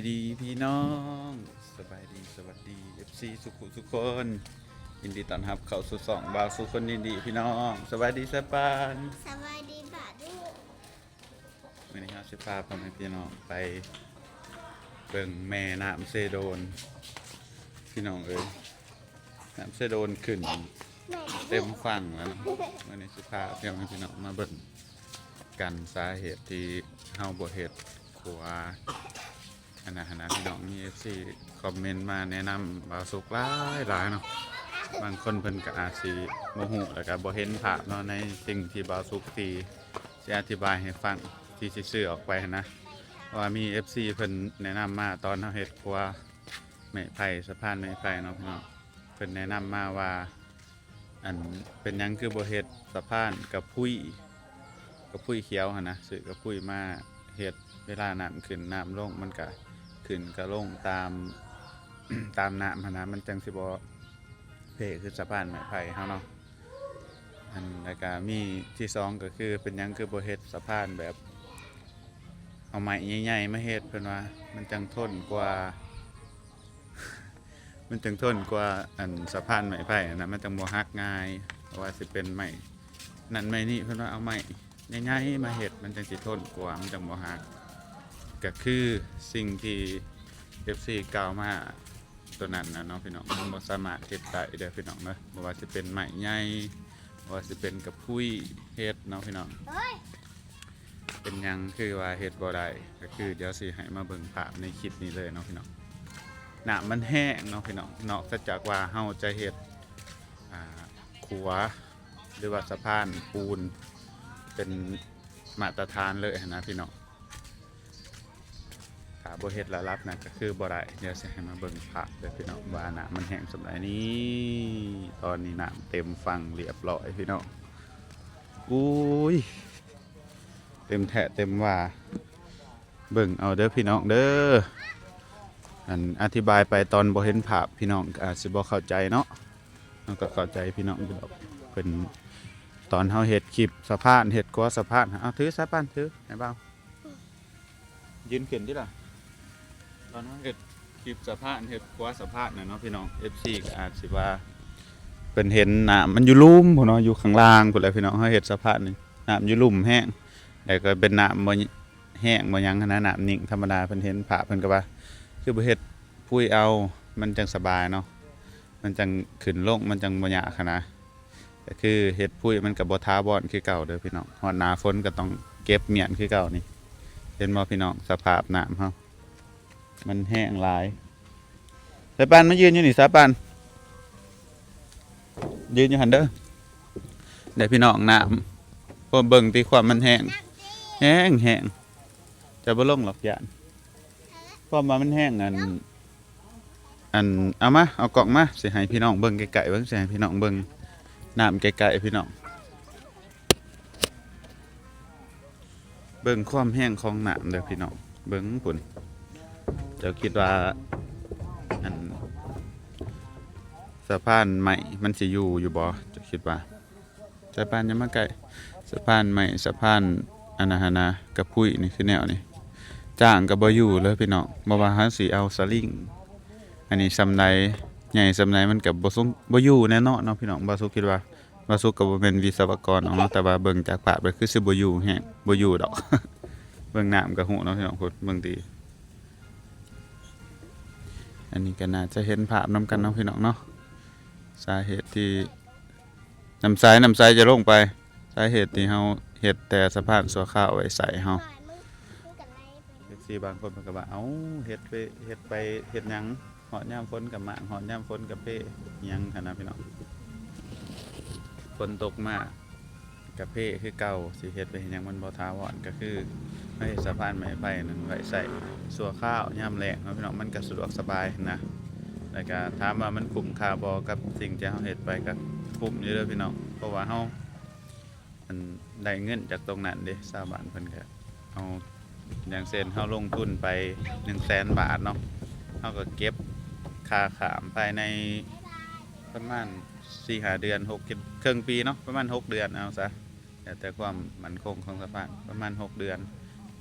ດີພີ່ນ້ອງ ສະບາຍດີ ສະຫວັດດີ ເອັຟຊີ ສຸກໆ ສຸກຄົນ ຍິນດີຕ້ອນຮັບເຂົ້າສູ່ຊ່ອງບ່າວສຸກຄົນຍິນດີພີ່ນ້ອງ. ສະບາຍດີສາຍປານ. ສະບາຍດີປ້າດຸ. ມື້ນີ້ເຮົາຊິພາພໍ່ແມ່ພີ່ນ້ອງໄປເບິ່ງແມ່ນ້ຳເຊໂດນ ພີ່ນ້ອງເອີຍ. ນ້ຳເຊໂດນຂຶ້ນເຕັມຝັ່ງແລ້ວເນາະ. ມື້ນີ້ຊິພາພໍ່ແມ່ພີ່ນ້ອງມາເບິ່ງກັນ ສາເຫດທີ່ເຮົາບໍ່ເຮັດຂົວ ອັນນັ້ນຫັ້ນນະພີ່ນ້ອງ. ມີເອັຟຊີຄອມເມັນມາແນະນຳບ່າວສຸກຫຼາຍໆເນາະ. ບາງຄົນເພິ່ນກໍອາດຊິບໍ່ຮູ້ ແລ້ວກໍບໍ່ເຫັນພາບເນາະ ໃນສິ່ງທີ່ບ່າວສຸກທີ່ຊິອະທິບາຍໃຫ້ຟັງ ທີ່ຊິສື່ອອກໄປຫັ້ນນະ. ເພາະວ່າມີເອັຟຊີເພິ່ນແນະນຳມາ ຕອນເຮົາເຮັດຂົວໄມ້ໄຜ່ ສະພານໄມ້ໄຜ່ເນາະພີ່ນ້ອງ. ເພິ່ນແນະນຳມາວ່າ ອັນ ເປັນຫຍັງຄືບໍ່ເຮັດສະພານກະພຸ້ຍ ກະພຸ້ຍຂຽວຫັ້ນນະ, ຊື້ກະພຸ້ຍມາເຮັດ ເວລານ້ຳຂຶ້ນນ້ຳລົງ ມັນກະຂຶ້ນກະລົງຕາມ ຕາມນ້ຳຫັ້ນນະ, ມັນຈັ່ງຊິບໍ່ເພຄືສະພານໄມ້ໄຜ່ເຮົາເນາະ. ອັນ ແລ້ວກະມີທີສອງ ກະຄືເປັນຫຍັງຄືບໍ່ເຮັດສະພານແບບ ເອົາໄມ້ໃຫຍ່ໆມາເຮັດ ເພິ່ນວ່າມັນຈັ່ງທົນກວ່າ ມັນຈັ່ງທົນກວ່າ ອັນ ສະພານໄມ້ໄຜ່ຫັ້ນນະ, ມັນຈັ່ງບໍ່ຫັກງ່າຍ. ບໍ່ວ່າຊິເປັນໄມ້ນັ້ນໄມ້ນີ້ ເພິ່ນວ່າເອົາໄມ້ໃຫຍ່ໆມາເຮັດ ມັນຈັ່ງຊິທົນກວ່າ ມັນຈັ່ງບໍ່ຫັກ. ກະຄືສິ່ງທີ່ເອັຟຊີກ່າວມາຕົວນັ້ນນະເນາະພີ່ນ້ອງ, ມັນບໍ່ສາມາດເຮັດໄດ້ເດີພີ່ນ້ອງເດີ. ບໍ່ວ່າຊິເປັນໄມ້ໃຫຍ່ ບໍ່ວ່າຊິເປັນກະພຸ້ຍເຮັດເນາະພີ່ນ້ອງ. ເປັນຫຍັງຄືວ່າເຮັດບໍ່ໄດ້ ກະຄືດຽວຊິໃຫ້ມາເບິ່ງພາບໃນຄລິບນີ້ເລີຍເນາະພີ່ນ້ອງ. ນ້ຳມັນແຮງເນາະພີ່ນ້ອງ, ນອກເສຍຈາກວ່າເຮົາຈະເຮັດ ອ່າ ຂົວ ຫຼືວ່າສະພານປູນເປັນມາດຕະຖານເລີຍຫັ້ນນະພີ່ນ້ອງ, ຖ້າບໍ່ເຮັດລະລັບນັ້ນກະຄືບໍ່ໄດ້. ດຽວຊິໃຫ້ມາເບິ່ງພາບເດີພີ່ນ້ອງ ວ່ານ້ຳມັນແຮງສ່ຳໃດນີ້. ຕອນນີ້ນ້ຳເຕັມຝັ່ງລຽບຮ້ອຍພີ່ນ້ອງ. ອຸ້ຍ ເຕັມແທ້ເຕັມວ່າ. ເບິ່ງເອົາເດີພີ່ນ້ອງເດີ. ອັນ ອະທິບາຍໄປຕອນບໍ່ເຫັນພາບ ພີ່ນ້ອງອາດຊິບໍ່ເຂົ້າໃຈເນາະ, ເຮົາກໍເຂົ້າໃຈພີ່ນ້ອງຢູ່ດອກ. ເພິ່ນ ຕອນເຮົາເຮັດຄລິບສະພານ ເຮັດຂົວສະພານ ເອົາ ຖືສາຍປານ ຖືໃຫ້ບ່າວ ຢືນຂຶ້ນຕິລະ. ຕອນເຮົາເຮັດຄລິບສະພານ ເຮັດຂົວສະພານນະເນາະພີ່ນ້ອງ, ເອັຟຊີກໍອາດຊິວ່າເພິ່ນເຫັນນ້ຳມັນຢູ່ລຸ່ມພຸ້ນເນາະ, ຢູ່ຂ້າງລ່າງພຸ້ນແຫຼະພີ່ນ້ອງ. ເຮົາເຮັດສະພານນີ້ ນ້ຳຢູ່ລຸ່ມແຮງ ແລ້ວກໍເປັນນ້ຳບໍ່ແຫ້ງບໍ່ຫຍັງຫັ້ນນະ, ນ້ຳນິ່ງທຳມະດາ. ເພິ່ນເຫັນພາບ ເພິ່ນກໍວ່າ ຄືບໍ່ເຮັດພຸ້ຍເອົາ ມັນຈັ່ງສະບາຍເນາະ, ມັນຈັ່ງຂຶ້ນລົງ ມັນຈັ່ງບໍ່ຍາກຫັ້ນນະ. ກໍຄືເຮັດພຸ້ຍມັນກໍບໍ່ຖາວອນຄືເກົ່າເດີພີ່ນ້ອງ, ຮອດໜ້າຝົນກໍຕ້ອງເກັບມ້ຽນຄືເກົ່ານີ້. ເຫັນບໍ່ພີ່ນ້ອງ ສະພາບນ້ຳເຮົາ ມັນແຮງຫຼາຍ. ສາຍປານ ມາຢືນຢູ່ນີ້ ສາຍປານ ຢືນຢູ່ຫັ້ນເດີ. ເດ້ພີ່ນ້ອງ ນ້ຳ ພວກເບິ່ງຕິ ຄວາມມັນແຮງ ແຮງໆ. ຈະບໍ່ລົງດອກ ຢ້ານ ຄວາມວ່າມັນແຮງ. ອັນ ອັນ ເອົາມາ ເອົາກ້ອງມາ ຊິໃຫ້ພີ່ນ້ອງເບິ່ງໃກ້ໆ ເບິ່ງ ຊິໃຫ້ພີ່ນ້ອງເບິ່ງນ້ຳໃກ້ໆ ພີ່ນ້ອງ. ເບິ່ງຄວາມແຮງຂອງນ້ຳເດີພີ່ນ້ອງ, ເບິ່ງພຸ້ນ. ເຈົ້າຄິດວ່າ ອັນ ສະພານໄມ້ມັນຊິຢູ່ຢູ່ບໍ່? ເຈົ້າຄິດວ່າ ສາຍປານ ຢ່າມາໃກ້ ສະພານໄມ້ ສະພານ ອັນນັ້ນຫັ້ນນະ ກະພຸ້ຍນີ້ ຄືແນວນີ້ ຈ້າງກໍບໍ່ຢູ່ເລີຍພີ່ນ້ອງ. ບໍ່ວ່າເຮົາຊິເອົາສະລິງ ອັນນີ້ສ່ຳໃດ ໃຫຍ່ສ່ຳໃດ ມັນກໍບໍ່ສົງ ບໍ່ຢູ່ແນ່ນອນເນາະພີ່ນ້ອງ. ບ່າວສຸກຄິດວ່າ ບ່າວສຸກກໍບໍ່ແມ່ນວິສະວະກອນດອກເນາະ, ແຕ່ວ່າເບິ່ງຈາກພາບກໍຄືຊິບໍ່ຢູ່ແຮງ ບໍ່ຢູ່ດອກ. ເບິ່ງນ້ຳກໍຮູ້ເນາະພີ່ນ້ອງ, ພຸ້ນ ເບິ່ງຕິ. ອັນນີ້ກໍໜ້າຈະເຫັນພາບນຳກັນເນາະພີ່ນ້ອງເນາະ, ສາເຫດທີ່ ນ້ຳໃສ ນ້ຳໃສຈະລົງໄປ. ສາເຫດທີ່ເຮົາເຮັດແຕ່ສະພານຊົ່ວຄາວໄວ້ໃສ່ເຮົາ. ເອັຟຊີບາງຄົນເພິ່ນກໍວ່າ ເອົ້າ ເຮັດໄປ ເຮັດໄປເຮັດຫຍັງ? ຮອດຍາມຝົນກໍມ້າງ ຮອດຍາມຝົນກໍເພ ອີ່ຫຍັງຫັ້ນນະພີ່ນ້ອງ. ຝົນຕົກມາກໍເພຄືເກົ່າ, ຊິເຮັດໄປເຮັດຫຍັງ? ມັນບໍ່ຖາວອນ. ກໍຄືມາເຮັດສະພານໄມ້ໄຜ່ນັ້ນໄວ້ໃຊ້ຊົ່ວຄາວ ຍາມແລ້ງເນາະພີ່ນ້ອງ, ມັນກໍສະດວກສະບາຍຫັ້ນນະ. ແລ້ວກໍຖາມວ່າມັນຄຸ້ມຄ່າບໍ່ກັບສິ່ງທີ່ເຮົາເຮັດໄປ? ກໍຄຸ້ມຢູ່ເດີພີ່ນ້ອງ, ເພາະວ່າເຮົາ ອັນ ໄດ້ເງິນຈາກຕົງນັ້ນເດ້. ຊາວບ້ານເພິ່ນກໍເອົາ ຢ່າງເຊັ່ນ ເຮົາລົງທຶນໄປໜຶ່ງແສນບາດເນາະ, ເຮົາກໍເກັບຄ່າຂ້າມພາຍໃນປະມານສີ່ຫ້າເດືອນ ຫົກ ເຄິ່ງປີເນາະ, ປະມານຫົກເດືອນເອົາຊະ. ແລ້ວແຕ່ຄວາມໝັ້ນຄົງຂອງສະພານ ປະມານຫົກເດືອນ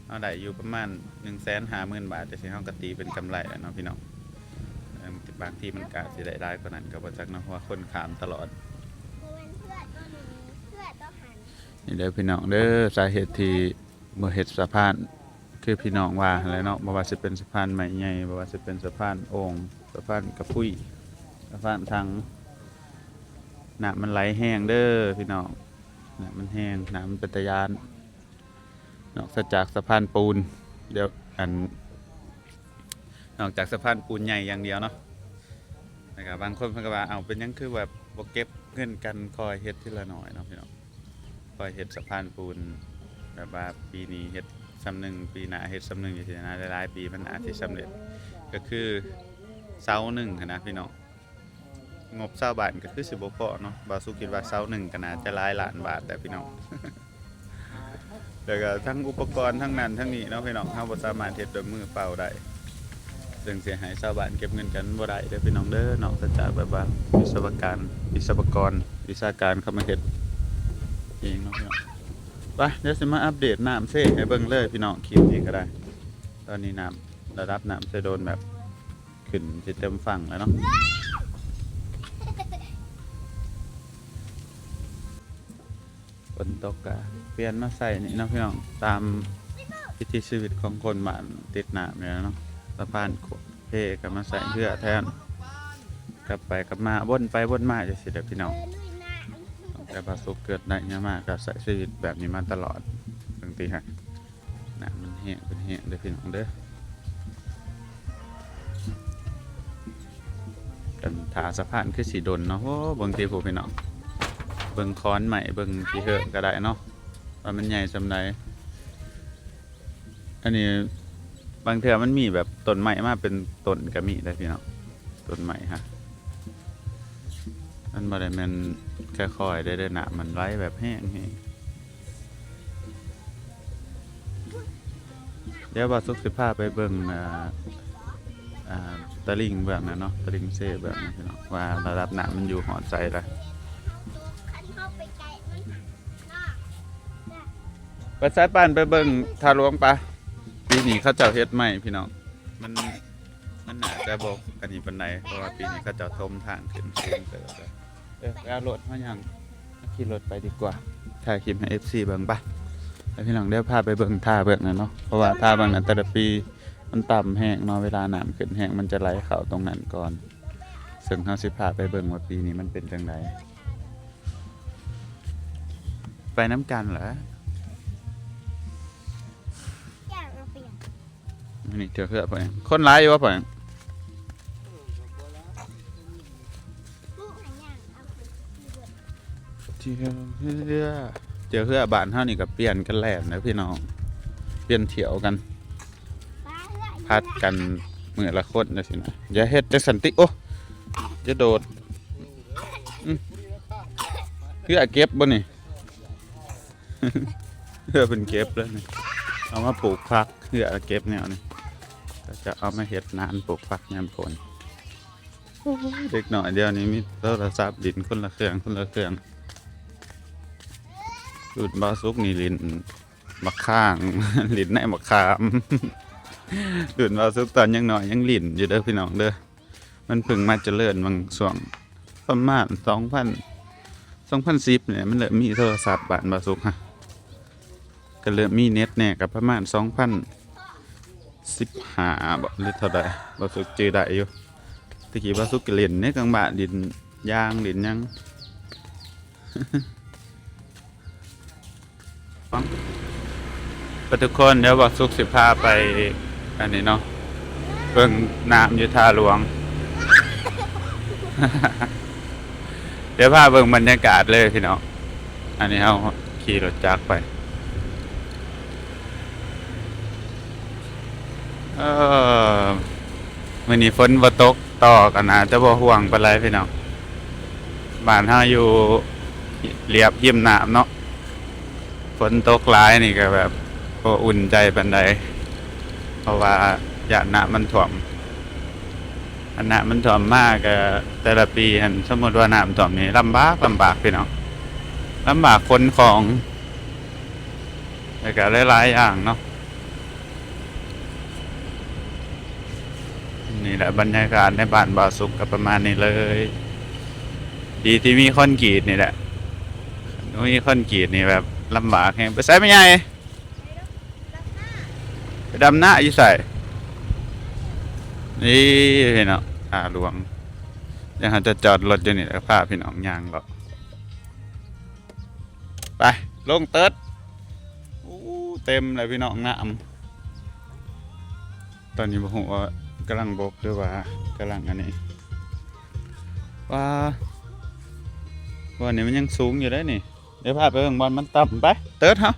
ເຮົາໄດ້ຢູ່ປະມານໜຶ່ງແສນຫ້າໝື່ນບາດ ຈັ່ງຊີ້ເຮົາກໍຕີເປັນກຳໄລແລ້ວເນາະພີ່ນ້ອງ. ເອີ ບາງທີມັນກໍອາດຊິໄດ້ຫຼາຍກວ່ານັ້ນກໍບໍ່ຈັກເນາະ ເພາະວ່າຄົນຂ້າມຕະຫຼອດ. ນີ້ເດີພີ່ນ້ອງເດີ ສາເຫດທີ່ບໍ່ເຮັດສະພານ ຄືພີ່ນ້ອງວ່າຫັ້ນແຫຼະເນາະ ບໍ່ວ່າຊິເປັນສະພານໄມ້ໃຫຍ່ ບໍ່ວ່າຊິເປັນສະພານໂອ່ງ ສະພານກະປຸ້ຍ ສະພານຖັງ ນ້ຳມັນໄຫຼແຮງເດີພີ່ນ້ອງ. ນ້ຳມັນແຮງ ນ້ຳມັນເປັນຕາຢ້ານ. ນອກເສຍຈາກສະພານປູນ ດຽວ ອັນ ນອກຈາກສະພານປູນໃຫຍ່ຢ່າງດຽວເນາະ ແລ້ວກະບາງຄົນເພິ່ນກໍວ່າ ເອົ້າ ເປັນຫຍັງຄືແບບບໍ່ເກັບເງິນກັນ ຄ່ອຍເຮັດທີລະໜ້ອຍເນາະພີ່ນ້ອງ ຄ່ອຍເຮັດສະພານປູນ ແບບວ່າປີນີ້ເຮັດຊ່ຳໜຶ່ງ ປີໜ້າເຮັດຊ່ຳໜຶ່ງ ຈັ່ງຊີ້ນະ ຫຼາຍໆປີມັນອາດຊິສຳເລັດ. ກໍຄືເສົາໜຶ່ງຫັ້ນນະພີ່ນ້ອງ ງົບຊາວບ້ານກໍຄືຊິບໍ່ພໍເນາະ ບ່າວສຸກຄິດວ່າເສົາໜຶ່ງກໍໜ້າຈະຫຼາຍລ້ານບາດແຫຼະພີ່ນ້ອງ. ແລ້ວກໍທັງອຸປະກອນທັງນັ້ນທັງນີ້ເນາະພີ່ນ້ອງ ເຮົາບໍ່ສາມາດເຮັດດ້ວຍມືເປົ່າໄດ້ ເຊິ່ງຊິໃຫ້ຊາວບ້ານເກັບເງິນກັນບໍ່ໄດ້ເດີພີ່ນ້ອງເດີ ນອກຈາກແບບວ່າວິສະວະການ ວິສະວະກອນ ວິຊາການເຂົ້າມາເຮັດເອງເນາະພີ່ນ້ອງ. ໄປ ດຽວຊິມາອັບເດດນ້ຳເຊໃຫ້ເບິ່ງເລີຍພີ່ນ້ອງ ຄລິບນີ້ກໍໄດ້. ຕອນນີ້ນ້ຳ ລະດັບນ້ຳເຊໂດນແບບ ຂຶ້ນຊິເຕັມຝັ່ງແລ້ວເນາະ. ຝົນຕົກກະປ່ຽນມາໃຊ້ນີ້ເນາະພີ່ນ້ອງ ຕາມວິຖີຊີວິດຂອງຄົນບ້ານຕິດນ້ຳນີ້ແຫຼະເນາະ. ສະພານເພກະມາໃຊ້ເຮືອແທນ ກັບໄປກັບມາ ວົນໄປວົນມາຈັ່ງຊີ້ແຫຼະພີ່ນ້ອງ. ຕັ້ງແຕ່ບ່າວສຸກເກີດໄດ້ຫຍັງມາກະໃຊ້ຊີວິດແບບນີ້ມາຕະຫຼອດ ຕັ້ງແຕ່ ນ້ຳມັນແຫ້ງເປັນແຫ້ງເດີພີ່ນ້ອງເດີ. ກັນຖ້າສະພານຄືຊິດົນເນາະ. ໂອ້ ເບິ່ງຕິຜູ້ພີ່ນ້ອງ ເບິ່ງຂອນໄມ້ ເບິ່ງຂີ້ເຫີກະໄດ້ເນາະ ວ່າມັນໃຫຍ່ສ່ຳໃດ. ອັນນີ້ບາງເທື່ອມັນມີແບບຕົ້ນໄມ້ມາເປັນຕົ້ນກະມີເດີພີ່ນ້ອງ. ຕົ້ນໄມ້ຮະ ມັນບໍ່ໄດ້ແມ່ນຄ່ອຍໆເດີ ນ້ຳມັນໄຫຼແບບແຮງໆ. ດຽວບ່າວສຸກຊິພາໄປເບິ່ງ ອ່າ ອ່າ ຕະລິ່ງເບື້ອງນັ້ນເນາະ ຕະລິ່ງເຊເບື້ອງນັ້ນພີ່ນ້ອງ ວ່າລະດັບນ້ຳມັນຢູ່ຮອດໃສລະ. ໄປສາຍປ່ານໄປເບິ່ງທ່າຫຼວງປະ. ປີນີ້ເຂົາເຈົ້າເຮັດໃໝ່ພີ່ນ້ອງ ມັນ ມັນໜ້າຈະບໍ່ອັນນີ້ປານໃດ ເພາະວ່າປີນີ້ເຂົາເຈົ້າຖົມທາງຂຶ້ນສູງເຕີບແລ້ວ. ເອີ ໄປເອົາລົດເຮົາຍ່າງ ເຮົາຂີ່ລົດໄປດີກວ່າ ຖ່າຍຄລິບໃຫ້ເອັຟຊີເບິ່ງປະ. ແລ້ວພີ່ນ້ອງ ດຽວພາໄປເບິ່ງທ່າເບື້ອງນັ້ນເນາະ ເພາະວ່າທ່າເບື້ອງນັ້ນແຕ່ລະປີມັນຕ່ຳແຮງເນາະ ເວລານ້ຳຂຶ້ນແຮງມັນຈະໄຫຼເຂົ້າຕົງນັ້ນກ່ອນ ເຊິ່ງເຮົາຊິພາໄປເບິ່ງວ່າປີນີ້ມັນເປັນຈັ່ງໃດ. ໄປນຳກັນແຫຼະ. ມື້ນີ້ເທື່ອເຮືອໄປ ຄົນຫຼາຍຢູ່ບໍ່? ເທື່ອເຮືອ ເທື່ອເຮືອບ້ານເຮົານີ້ກໍປ່ຽນກັນແລ່ນເດີພີ່ນ້ອງ ປ່ຽນຖ້ຽວກັນ ຜັດກັນມື້ລະຄົນຈັ່ງຊີ້ນະ. ຢ່າເຮັດຈັ່ງຊັ້ນຕິ ໂອ້ ຢ່າໂດດ. ອື ເຮືອເກັບບໍ່ນີ້? ເຮືອເພິ່ນເກັບແລ້ວນີ້ ເອົາມາປູກຜັກ ເຮືອເກັບແນວນີ້ ເຂົາຈະເອົາມາເຮັດນານປູກຜັກຍາມຝົນ. ໂອ້ຍ ເດັກນ້ອຍດຽວນີ້ມີໂທລະສັບຫຼິ້ນຄົນລະເຄື່ອງ ຄົນລະເຄື່ອງ. ລຸ້ນບ່າວສຸກນີ້ຫຼິ້ນໝາກຂ່າງ ຫຼິ້ນໃນໝາກຂາມ. ລຸ້ນບ່າວສຸກຕອນຍັງນ້ອຍຍັງຫຼິ້ນຢູ່ເດີພີ່ນ້ອງເດີ. ມັນເພິ່ງມາຈະເລີນບາງຊ່ວງ ປະມານສອງພັນ ສອງພັນສິບນີ້ແຫຼະ ມັນເລີ່ມມີໂທລະສັບບ້ານບ່າວສຸກຮະ ກໍເລີ່ມມີເນັດແດ່ ກໍປະມານສອງພັນສິບຫ້າບໍ ຫຼືເທົ່າໃດ ບ່າວສຸກຈື່ໄດ້ຢູ່. ແຕ່ກີ້ບ່າວສຸກກໍຫຼິ້ນໃນກາງບ້ານ ຫຼິ້ນຢາງ ຫຼິ້ນຫຍັງ. ໄປທຸກຄົນ ດຽວບ່າວສຸກຊິພາໄປອັນນີ້ເນາະ ເບິ່ງນ້ຳຢູ່ທ່າຫຼວງ. ດຽວພາເບິ່ງບັນຍາກາດເລີຍພີ່ນ້ອງ. ອັນນີ້ເຮົາຂີ່ລົດຈັກໄປ ເອີ ມື້ນີ້ຝົນບໍ່ຕົກ ຕໍ່ກັນ ອາດຈະບໍ່ຫ່ວງປານໃດພີ່ນ້ອງ. ບ້ານເຮົາຢູ່ລຽບຮິມນ້ຳເນາະ ຝົນຕົກຫຼາຍນີ້ກໍແບບບໍ່ອຸ່ນໃຈປານໃດ ເພາະວ່າຢ້ານນ້ຳມັນຖ້ວມ. ອັນນ້ຳມັນຖ້ວມມາກໍແຕ່ລະປີຫັ້ນ ສົມມຸດວ່ານ້ຳຖ້ວມນີ້ລຳບາກ ລຳບາກພີ່ນ້ອງ ລຳບາກຂົນຂອງ ແລ້ວກໍຫຼາຍໆຢ່າງເນາະ. ນີ້ແຫຼະ ບັນຍາກາດໃນບ້ານບ່າວສຸກກໍປະມານນີ້ເລີຍ. ດີທີ່ມີຄອນກຣີດນີ້ແຫຼະ ບໍ່ມີຄອນກຣີດນີ້ແບບລຳບາກແຮງ. ໄປໃສແມ່ໃຫຍ່? ໄປດຳນາຢູ່ໃສ? ນີ້ພີ່ນ້ອງ ທ່າຫຼວງ. ດຽວເຮົາຈະຈອດລົດຢູ່ນີ້ແລ້ວ ພາພີ່ນ້ອງຍ່າງເລາະ. ໄປ ລົງເຕີດ. ໂອ້ ເຕັມເລີຍພີ່ນ້ອງ ນ້ຳ. ຕອນນີ້ບໍ່ຮູ້ວ່າກຳລັງບົກ ຫຼືວ່າກຳລັງອັນນີ້. ວ້າ ບ່ອນນີ້ມັນຍັງສູງຢູ່ເດ້ນີ້. ດຽວພາໄປເບິ່ງບ່ອນມັນຕ່ຳ. ໄປ ເຕີດເຮົາ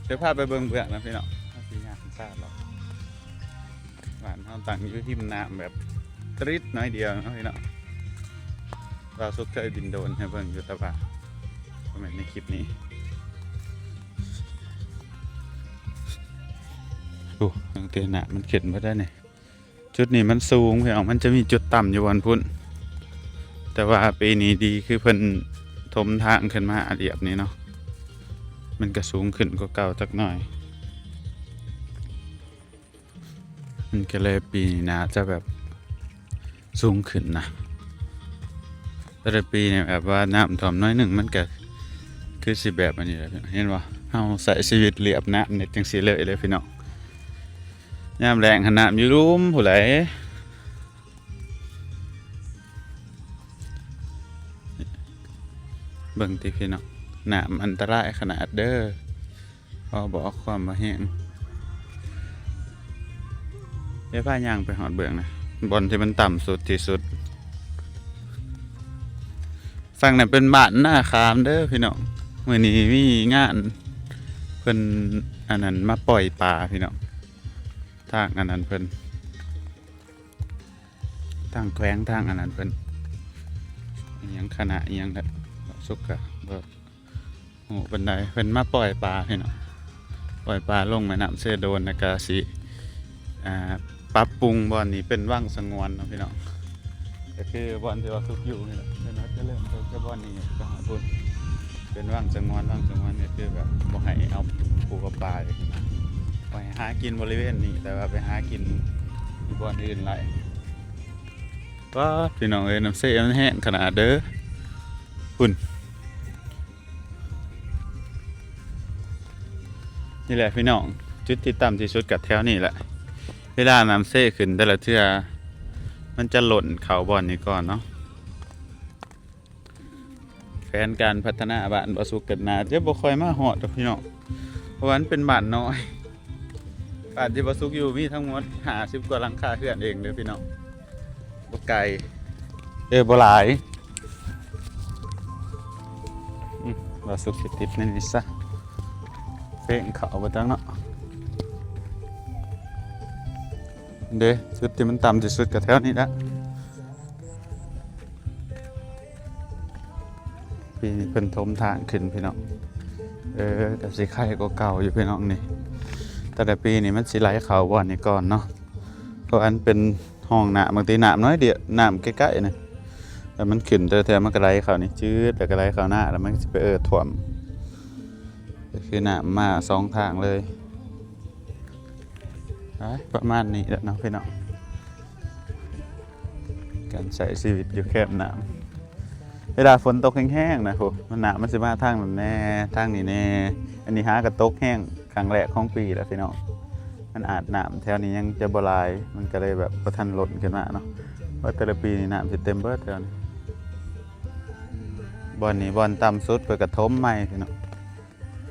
ດຽວພາໄປເບິ່ງເບື້ອງນະພີ່ນ້ອງ. ເຮົາຊິຍ່າງພາເລາະ. ບ້ານເຮົາຕັ້ງຢູ່ຮິມນ້ຳແບບຕຣິດໜ້ອຍດຽວເນາະພີ່ນ້ອງ. ບ່າວສຸກເຄີຍບິນໂດຣນໃຫ້ເບິ່ງຢູ່ ແຕ່ວ່າບໍ່ແມ່ນໃນຄລິບນີ້. ໂອ້ ຕັ້ງແຕ່ນ້ຳມັນຂຶ້ນເບິດແລ້ວນີ້. ຈຸດນີ້ມັນສູງພີ່ນ້ອງ ມັນຈະມີຈຸດຕ່ຳຢູ່ບ່ອນພຸ້ນ ແຕ່ວ່າປີນີ້ດີຄືເພິ່ນຖົມທາງຂຶ້ນມາລຽບນີ້ເນາະ ມັນກະສູງຂຶ້ນກວ່າເກົ່າຈັກໜ້ອຍ. ມັນກະເລີຍປີນີ້ໜ້າຈະແບບສູງຂຶ້ນນະ. ແຕ່ລະປີນີ້ແບບວ່ານ້ຳຖ້ວມໜ້ອຍໜຶ່ງ ມັນກະຄືຊິແບບອັນນີ້ແຫຼະ ເຫັນບໍ່? ເຮົາໃຊ້ຊີວິດລຽບນ້ຳນີ້ຈັ່ງຊີ້ເລີຍເດ້ພີ່ນ້ອງ. ຍາມແລ້ງຫັ້ນນ້ຳຢູ່ລຸ່ມພຸ້ນແຫຼະ. ເບິ່ງຕິພີ່ນ້ອງ ນ້ຳອັນຕະລາຍຂະໜາດເດີ. ພໍບອກຄວາມວ່າແຮງ. ດຽວພາຍ່າງໄປຮອດເບື້ອງນະ ບ່ອນທີ່ມັນຕ່ຳສຸດທີ່ສຸດ. ຝັ່ງນັ້ນເປັນບ້ານນາຂາມເດີພີ່ນ້ອງ. ມື້ນີ້ມີງານເພິ່ນອັນນັ້ນມາປ່ອຍປາພີ່ນ້ອງ. ທາງອັນນັ້ນເພິ່ນ ທາງແຂວງ ທາງອັນນັ້ນເພິ່ນ ອີ່ຫຍັງຄະນະອີ່ຫຍັງແຫຼະ ສຸກກະບໍ່ຮູ້ປານໃດ. ເພິ່ນມາປ່ອຍປາພີ່ນ້ອງ ປ່ອຍປາລົງແມ່ນ້ຳເຊໂດນ ແລ້ວກະຊິ ອ່າ ປັບປຸງບ່ອນນີ້ເປັນວັງສະຫງວນເນາະພີ່ນ້ອງ. ກໍຄືບ່ອນທີ່ວ່າສຸກຢູ່ນີ້ແຫຼະ ເພິ່ນວ່າຈະເລີ່ມຕົ້ນຈາກບ່ອນນີ້ໄປຮອດພຸ້ນ ເປັນວັງສະຫງວນ. ວັງສະຫງວນກໍຄືແບບບໍ່ໃຫ້ເອົາປູເອົາປາຈັ່ງຊີ້ນະ ບໍ່ໃຫ້ຫາກິນບໍລິເວນນີ້ ແຕ່ວ່າໄປຫາກິນຢູ່ບ່ອນອື່ນໄດ້. ປາດ ພີ່ນ້ອງເອີຍ ນ້ຳເຊມັນແຮງຂະໜາດເດີ ພຸ້ນ. ນີ້ແຫຼະພີ່ນ້ອງ ຈຸດທີ່ຕ່ຳທີ່ສຸດກໍແຖວນີ້ແຫຼະ. ເວລານ້ຳເຊຂຶ້ນແຕ່ລະເທື່ອ ມັນຈະລົ້ນເຂົ້າບ່ອນນີ້ກ່ອນເນາະ. ແຜນການພັດທະນາບ້ານບ່າວສຸກກໍໜ້າຈະບໍ່ຄ່ອຍມາຮອດດອກພີ່ນ້ອງ ເພາະວ່າມັນເປັນບ້ານນ້ອຍ. ບ້ານທີ່ບ່າວສຸກຢູ່ມີທັງໝົດຫ້າສິບກວ່າຫຼັງຄາເຮືອນເອງເດີພີ່ນ້ອງ ບໍ່ໄກ ເອີ ບໍ່ຫຼາຍ. ອືມ ບ່າວສຸກຊິຕິດໃນນີ້ຊະ ເຟງເຂົ້າໄປຈັງເນາະ. ເດ້ ຈຸດທີ່ມັນຕ່ຳທີ່ສຸດກໍແຖວນີ້ແຫຼະ. ປີນີ້ເພິ່ນຖົມທາງຂຶ້ນພີ່ນ້ອງ ເອີ ກໍຊິໄຄກວ່າເກົ່າຢູ່ພີ່ນ້ອງນີ້. ແຕ່ລະປີນີ້ມັນຊິໄຫຼເຂົ້າບ່ອນນີ້ກ່ອນເນາະ ເພາະອັນເປັນຮ່ອງນ້ຳ ບາງທີນ້ຳນ້ອຍດຽວ ນ້ຳໃກ້ໆນະ ແລ້ວມັນຂຶ້ນແຕ່ລະເທື່ອມັນກໍໄຫຼເຂົ້ານີ້ຈືດ ແລ້ວກໍໄຫຼເຂົ້ານາ ແລ້ວມັນກໍຊິໄປເອີ່ຖ້ວມ. ກໍຄືນ້ຳມາສອງທາງເລີຍ. ປະມານນີ້ແຫຼະເນາະພີ່ນ້ອງ ການໃຊ້ຊີວິດຢູ່ແຄມນ້ຳ. ເວລາຝົນຕົກແຮງໆນະ ໂຫ ມັນ ນ້ຳມັນຊິມາທາງນັ້ນແດ່ ທາງນີ້ແດ່. ອັນນີ້ຫາກະຕົກແຮງຄັ້ງແລກຂອງປີແລ້ວພີ່ນ້ອງ. ມັນອາດນ້ຳແຖວນີ້ຍັງຈະບໍ່ຫຼາຍ ມັນກະເລີຍແບບບໍ່ທັນລົ້ນຂຶ້ນມາເນາະ. ວ່າແຕ່ລະປີນີ້ນ້ຳຊິເຕັມເບິດແຖວນີ້. ບ່ອນນີ້ບ່ອນຕ່ຳສຸດ ເພິ່ນກະຖົມໃໝ່ພີ່ນ້ອງ.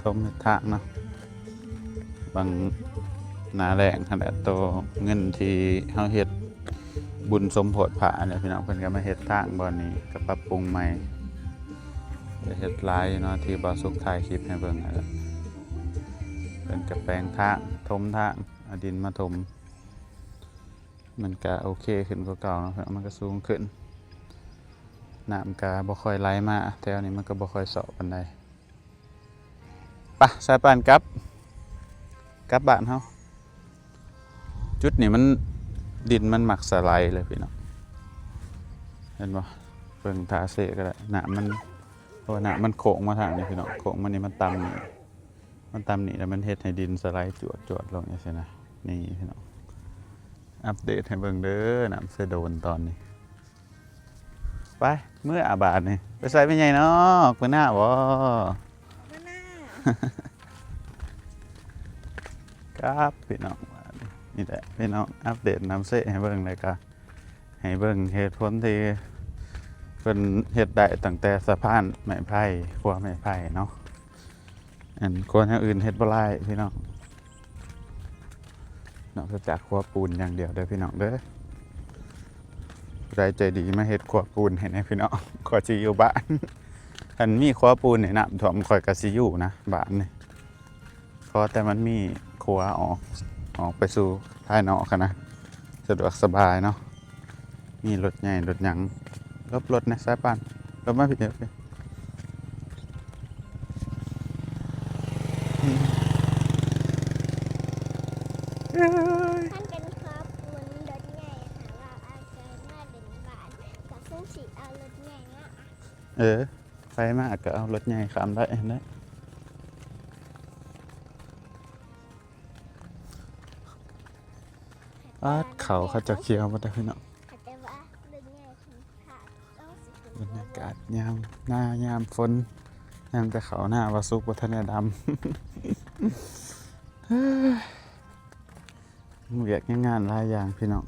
ຖົມເຮັດທາງເນາະ ບາງໜ້າແລ້ງຫັ້ນແຫຼະ ໂຕເງິນທີ່ເຮົາເຮັດບຸນສົມໂພດພະຫັ້ນແຫຼະພີ່ນ້ອງ ເພິ່ນກໍມາເຮັດທາງບ່ອນນີ້ ກໍປັບປຸງໃໝ່ ກໍເຮັດຫຼາຍເນາະ ທີ່ບ່າວສຸກຖ່າຍຄລິບໃຫ້ເບິ່ງຫັ້ນແຫຼະ. ເພິ່ນກໍແປງທາງ ຖົມທາງ ເອົາດິນມາຖົມ ມັນກໍໂອເຄຂຶ້ນກວ່າເກົ່າເນາະ ມັນກໍສູງຂຶ້ນ ນ້ຳກໍບໍ່ຄ່ອຍໄຫຼມາ ແຖວນີ້ມັນກໍບໍ່ຄ່ອຍຊອກປານໃດ. ປະ ສາຍປ່ານກັບ ກັບບ້ານເຮົາ. ຈຸດນີ້ມັນ ດິນມັນມັກສະໄລເລີຍພີ່ນ້ອງ ເຫັນບໍ່? ເບິ່ງທ່າເຊກໍໄດ້ ນ້ຳມັນ ເພາະວ່ານ້ຳມັນໂຄ້ງມາທາງນີ້ພີ່ນ້ອງ ໂຄ້ງມານີ້ ມັນຕ່ຳນີ້ ມັນຕ່ຳນີ້ ແລ້ວມັນເຮັດໃຫ້ດິນສະໄລຈວດໆລົງຈັ່ງຊີ້ນະ. ນີ້ພີ່ນ້ອງ ອັບເດດໃຫ້ເບິ່ງເດີ ນ້ຳເຊໂດນຕອນນີ້. ໄປ ເມືອບາດນີ້ ໄປໃສແມ່ໃຫຍ່ນອກ ໄປນາບໍ່? ມານາ ຄັບ ພີ່ນ້ອງ ບາດນີ້ ນີ້ແຫຼະ ພີ່ນ້ອງ ອັບເດດນ້ຳເຊໃຫ້ເບິ່ງ ແລ້ວກະໃຫ້ເບິ່ງເຫດຜົນທີ່ເພິ່ນເຮັດໄດ້ ຕັ້ງແຕ່ສະພານໄມ້ໄຜ່ ຂົວໄມ້ໄຜ່ເນາະ. ອັນ ຂົວແນວອື່ນເຮັດບໍ່ຫຼາຍພີ່ນ້ອງ ນອກຈາກຂົວປູນຢ່າງດຽວເດີພີ່ນ້ອງເດີ. ຜູ້ໃດໃຈດີມາເຮັດຂົວປູນໃຫ້ແດ່ພີ່ນ້ອງ ຂ້ອຍຊິຢູ່ບ້ານ. ຄັນມີຂົວປູນນີ້ ນ້ຳຖ້ວມຂ້ອຍກໍຊິຢູ່ນະບ້ານນີ້ ຂໍແຕ່ມັນມີຂົວອອກ ອອກໄປສູ່ພາຍນອກຫັ້ນນະ ສະດວກສະບາຍເນາະ. ມີລົດໃຫຍ່ລົດຫຍັງ ຫຼົບລົດແດ່ສາຍປານ ຫຼົບມາພີ້ເດີ. ຄັນເປັນຂົວປູນລົດໃຫຍ່ ຖ້າວ່າອາໄສມາເປັນບ້ານ ກໍເຊິ່ງຊິເອົາລົດໃຫຍ່ເນາະ. ເອີ ໃຜມາກໍເອົາລົດໃຫຍ່ຂ້າມໄດ້ຫັ້ນແຫຼະ. ອາດ ເຂົາ ເຂົາເຈົ້າຂຽວໝົດແລ້ວພີ່ນ້ອງ. ບັນຍາກາດຍາມນາຍາມຝົນ ຍາມແຕ່ເຂົ້ານາ ວ່າສຸກບໍ່ທັນໄດ້ດຳ. ວຽກງານຫຼາຍຢ່າງພີ່ນ້ອງ.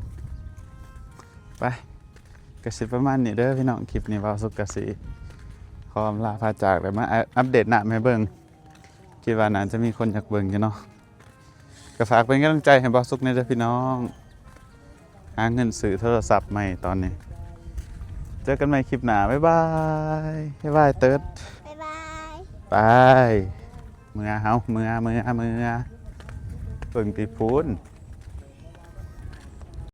ໄປ ກະຊິປະມານນີ້ເດີພີ່ນ້ອງ ຄລິບນີ້ ເວົ້າສຸກກະຊິຂໍອຳລາພາຈາກ ແລ້ວມາອັບເດດນ້ຳໃຫ້ເບິ່ງ. ຄິດວ່າໜ້າຈະມີຄົນຢາກເບິ່ງຢູ່ເນາະ. ກໍຝາກເປັນກຳລັງໃຈໃຫ້ບ່າວສຸກແດ່ເດີພີ່ນ້ອງ ຫາເງິນຊື້ໂທລະສັບໃໝ່ຕອນນີ້. ເຈີກັນໃໝ່ຄລິບໜ້າ ບາຍບາຍ ບາຍບາຍເຕີດ ບາຍບາຍ ໄປ ເມືອເຮົາ ເມືອ ເມືອ ເມືອ ເບິ່ງຕິພຸ້ນ.